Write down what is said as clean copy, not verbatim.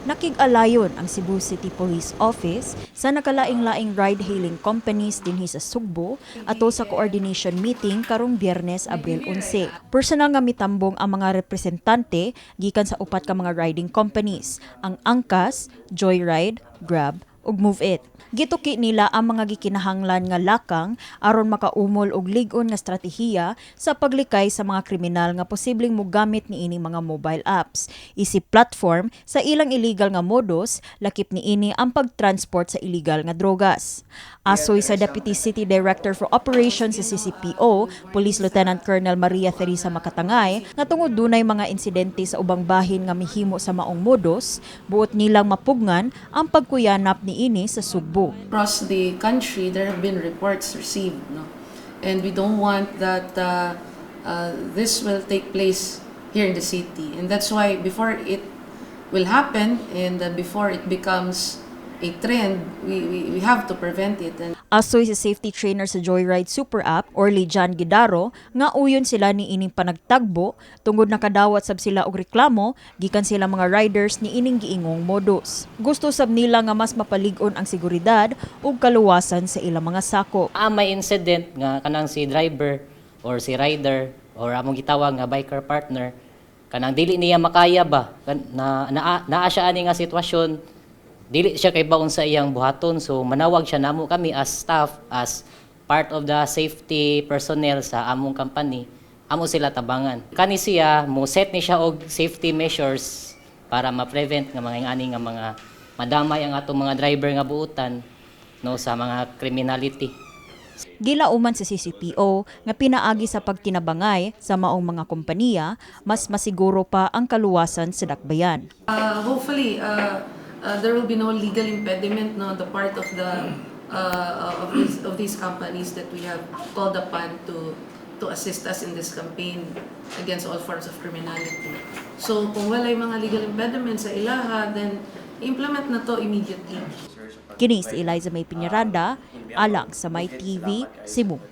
Nakig-alayon ang Cebu City Police Office sa nakalaing-laing ride-hailing companies dinhi sa Sugbo ato sa coordination meeting karong Biyernes, Abril 11. Personal nga mitambong ang mga representante gikan sa upat ka mga riding companies, ang Angkas, Joyride, Grab ug Move It. Gituki nila ang mga gikinahanglan nga lakang aron makaumol og lig-on nga estratehiya sa paglikay sa mga kriminal nga posibleng mogamit niini mga mobile apps isip platform sa ilang illegal nga modus, lakip niini ang pagtransport sa illegal nga drogas. Asoy sa Deputy City Director for Operations sa CCPO, Police Lieutenant Colonel Maria Theresa Makatangay, nga tungod dunay mga insidente sa ubang bahin nga mihimo sa maong modus, buot nilang mapugngan ang pagkuyanap niini sa Sugbo. Across the country, there have been reports received, no? And we don't want that this will take place here in the city. And that's why before it will happen and before it becomes a trend, we have to prevent it. And Asoy sa safety trainer sa Joyride Super App, Orly John Gidaro, nga uyon sila ni ining panagtagbo tungod nakadawat sab sila og reklamo gikan sila mga riders ni ining giingong modus. Gusto sab nila nga mas mapalig-on ang seguridad ug kaluwasan sa ilang mga sakop. May incident nga kanang si driver or si rider or among gitawag nga biker partner, kanang dili niya makaya ba, na naa siya ani nga sitwasyon, dili siya kay baon sa iyang buhaton, so manawag siya namo. Kami as staff, as part of the safety personnel sa among company, amo sila tabangan. Kani siya mo set ni siya og safety measures para ma-prevent nga mga ani nga mga madamay ang atong mga driver nga buutan, no, sa mga criminality. Gilauman sa CCPO nga pinaagi sa pagtinabangay sa maong mga kompanya, mas masiguro pa ang kaluwasan sa dakbayan. Hopefully, there will be no legal impediment, no, on the part of these companies that we have called upon to assist us in this campaign against all forms of criminality. So kung walay mga legal impediments sa ilaha, then implement na to immediately. Kini si Eliza May Piñaranda, alang sa My TV, Cebu.